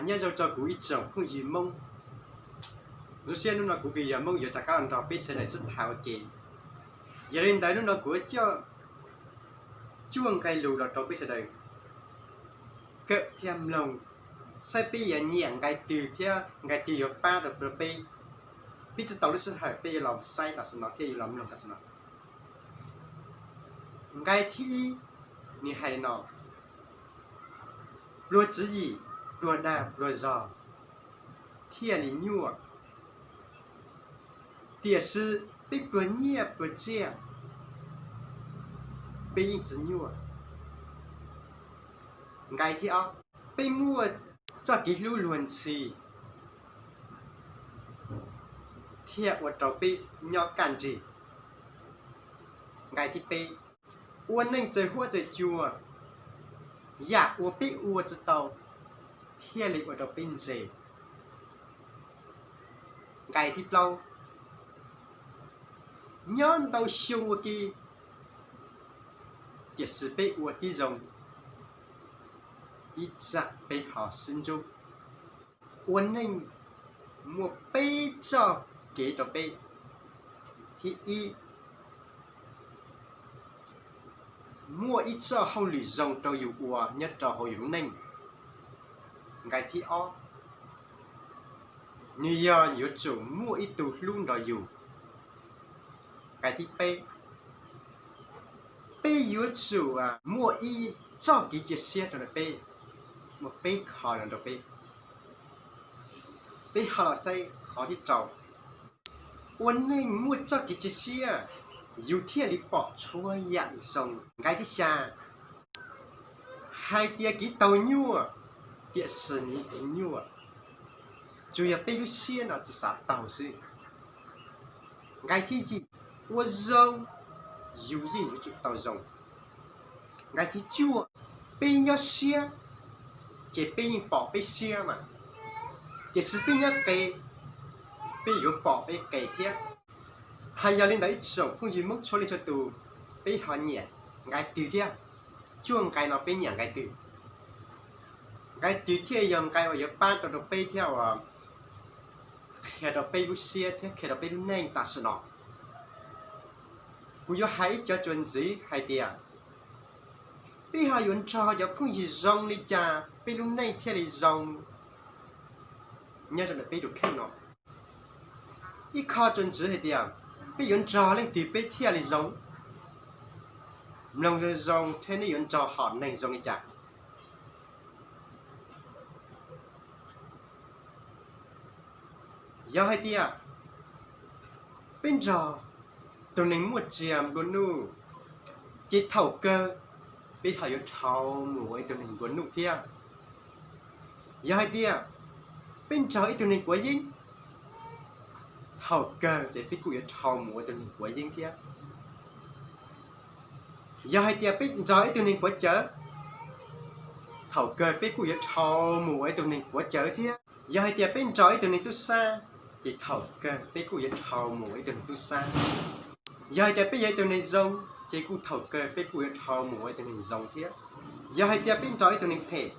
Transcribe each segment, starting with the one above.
Nyob zoo rau kuv ib tsoom phooj ywg Hmoob, zoo siab hnub no kuv vim yog Hmoob yuav rov qab los nrog peb sawv daws sib tham ua ke. Yog li ntawd hnub no kuv coj cuaj nqai lus los rau peb sawv daws kawm thiab mloog, saib peb yuav nyiam nqai twg thiab nqai twg yuav pab rau peb. Peb tsis tau lub sij hawm peb yuav los saib tam sim no thiab yuav los mloog tam sim no. Nqai thib ib, nws hais li no: Pluag tswv yim, pluag dag pluag zog thiaj li nyuaj, tiam sis peb pluag nyiaj pluag tsiaj, peb yeej tsis nyuaj. Nqai thib ob, peb muaj txoj kev hlub luag ntxhi thiaj ua rau peb nyob kaj ntsig. Nqai thib peb, ua neej txawm huab txawm cua, yam uas peb ua tsis tau thiaj li ua rau peb ntse. Nqai thib plaub, nyob ntau xyoo ua ke, tiam sis peb ua tib zoo, ib tsam peb ho sib ntsuj. Ua neej muaj peb txoj kev rau peb. Thib ib, muaj ib txoj hauj lwm zoo rau yus ua nyob rau hauv yus lub neej. Nqai thib ob, nws yog yuav tsum muaj ib tug hlub nrog yus. Nqai thib peb, peb yuav tsum muaj ib txoj kev cia siab rau peb, muaj peb qho no rau peb. Peb ho los saib qhov thib rau, ua neej muaj txoj kev cia siab, yus thiaj li pom txhua yam zoo. Nqai thib xya, hais tias kev taug nyuaj, tiam sis nws tsis nyuaj, tsuas yog peb lub siab no tsis xav taug xwb. Nqai thib yim, ua zoo, yus yeej yuav tsum tau zoo. Nqai thib cuaj, peb nyob siab, ces peb yeej pom peb siab mas, tiam sis peb nyob qe, peb yuav pom peb qe thiab. Hais yog li ntawd ib tsoom phooj ywg Hmoob txhua leej txhua tus, peb ho nyiam nqai twg thiab? Cuaj nqai no peb nyiam nqai twg? Nqai twg thiaj yog nqai uas yuav pab rau rau peb thiab uas qhia rau peb lub siab thiab qhia rau peb lub neej tam sim no? Kuv yuav hais ib cov txuas ntxiv hais tias, peb ho yuav nrog cov phooj ywg zoo li cas peb lub neej thiaj li zoo nyob rau ntawm peb tus kheej no? Ib qho txuas ntxiv hais tias, peb yuav nrog leej twg peb thiaj li zoo? Mloog zoo zoo thiab nej yuav nrog hom neeg zoo li cas? Yog hais tias peb nrog tus neeg muaj txiag nplua nuj, ces thaum kawg peb ho yuav dhau mus ua ib tug neeg nplua nuj thiab. Yog hais tias peb nrog ib tug neeg quav yeeb, thaum kawg ces peb kuj yuav dhau mus ua ib tug neeg quav yeeb thiab. Yog hais tias peb nrog ib tug neeg quav cawv, thaum kawg peb kuj yuav dhau mus ua ib tug neeg quav cawv thiab. Yog hais tias peb nrog ib tug neeg tub sab, ces thaum kawg peb kuj yuav dhau mus ua ib tug neeg tub sab. Yog hais tias peb yog ib tug neeg zoo, ces kuj thaum kawg peb kuj yuav dhau mus ua ib tug neeg zoo thiab. Yog hais tias peb nrog ib tug neeg phem,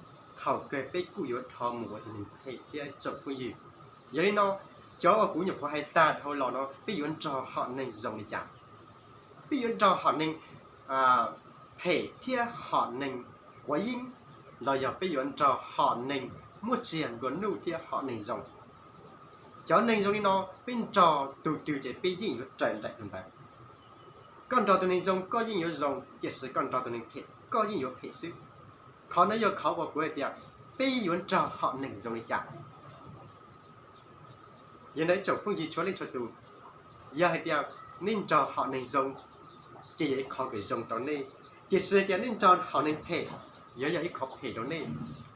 thaum kawg peb kuj yuav dhau mus ua ib tug neeg phem thiab tsoom phooj ywg. Yog li no, cov uas kuv nyuam qhuav hais tag dhau los no peb yuav nrog hom neeg zoo li cas? Peb yuav nrog hom neeg phem thiab hom neeg quav yeeb, los yog peb yuav nrog hom neeg muaj txiag nplua nuj thiab hom neeg zoo? Cov neeg zoo li no peb nrog tus twg ces peb yeej yuav raws nraim tus ntawd. Koj nrog tus neeg zoo koj yeej yuav zoo, tiam sis koj nrog tus neeg phem koj yeej yuav phem xwb. Qhov no yog qhov uas kuv hais tias peb yuav nrog hom neeg zoo li cas. Yog ntawd tsoom phooj ywg txhua leej txhua tus, yog hais tias nej nrog hom neeg zoo, ces yog ib qho uas zoo rau nej, tiam sis hais tias nej nrog hom neeg phem, yuav yog ib qho phem rau nej.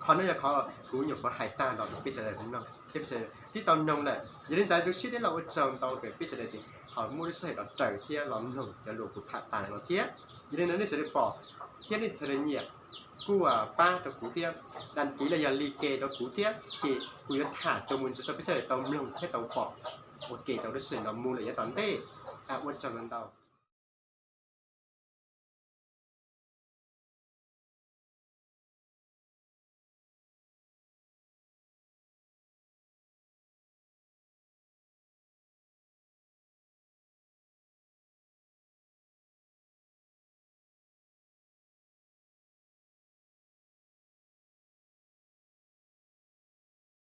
Qhov no yog qhov kuv nyuam qhuav hais tag los rau peb sawv daws mloog thiab peb sawv daws twb tau mloog lawm. Yog li ntawd zoo siab thiab los ua tsaug ntau rau peb sawv daws ces ho muaj lub sij hawm los raws thiab los mloog cov lus kuv tham tas no thiab. Yog li ntawd nej sawv daws pom thiab nej sawv daws nyiam kuj pab rau kuv thiab, đăng ký los yog like rau kuv thiab, ces kuv yuav tham txuas mus ntxiv rau peb sawv daws tau mloog thiab tau pom ua ke rau lub sij hawm no mus lawm yav tom ntej. Ua tsaug ntau.